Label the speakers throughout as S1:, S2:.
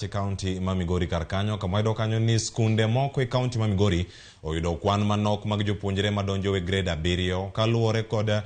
S1: E kaunti ma Migori kar kanyo kama wayudo kanyo ni skunde moko e kaunti ma Migori oyudo kwan manok mag jopuonjre madonjo e grade 7 kaluwore kod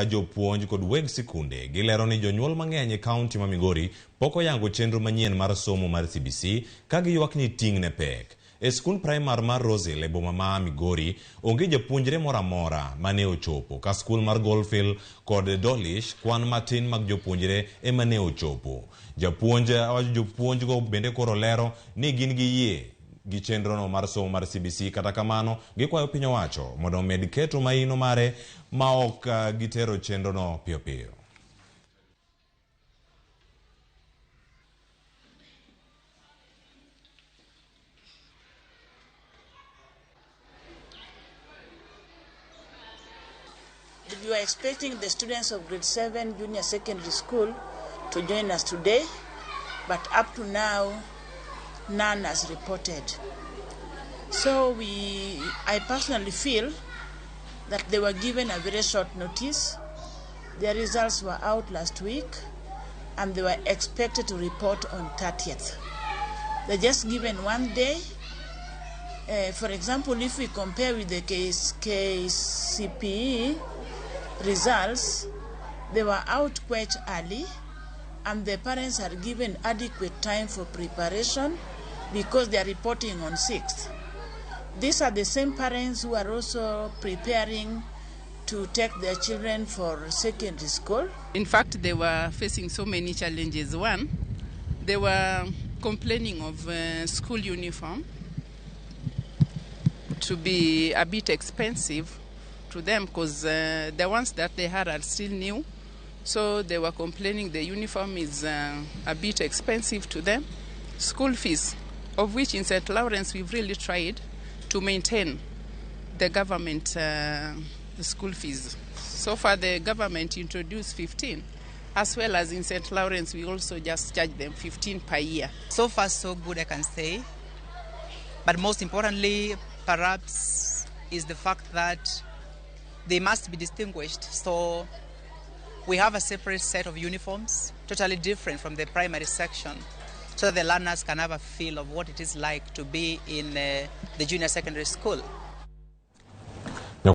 S1: jopuonj kod weg sikunde. Gilero ni jonyuol mang'eny e kaunti ma Migori pok oyango chenro manyien mar somo mar CBC ka giywak ni ting' ne pek. E skund primar mar Roseville e boma ma Migori, onge japuonjre moro amora mane ochopo, ka skul mar Goldfield kod Dolish kwan matin mag jopuonjre ema ne ochopo. Japuonj jopuonjgo bende koro lero ni gin gi yie gi chenrono mar somo mar CBC, kata kamano gikwayo piny owacho mondo omed keto maino mare ma ok gitero chenrono piyo piyo.
S2: We were expecting the students of grade 7 junior secondary school to join us today, but up to now, none has reported. So I personally feel that they were given a very short notice. Their results were out last week, and they were expected to report on 30th. They're just given one day. For example, if we compare with the KCPE results, they were out quite early, and the parents are given adequate time for preparation because they are reporting on 6th. These are the same parents who are also preparing to take their children for secondary school.
S3: In fact, they were facing so many challenges. One, they were complaining of school uniform to be a bit expensive to them because the ones that they had are still new. So they were complaining the uniform is a bit expensive to them. School fees, of which in St. Lawrence we've really tried to maintain the government school fees. So far the government introduced 15, as well as in St. Lawrence we also just charge them 15 per year.
S4: So far so good, I can say. But most importantly, perhaps, is the fact that they must be distinguished. So we have a separate set of uniforms, totally different from the primary section, so that the learners can have a feel of what it is like to be in the junior secondary school.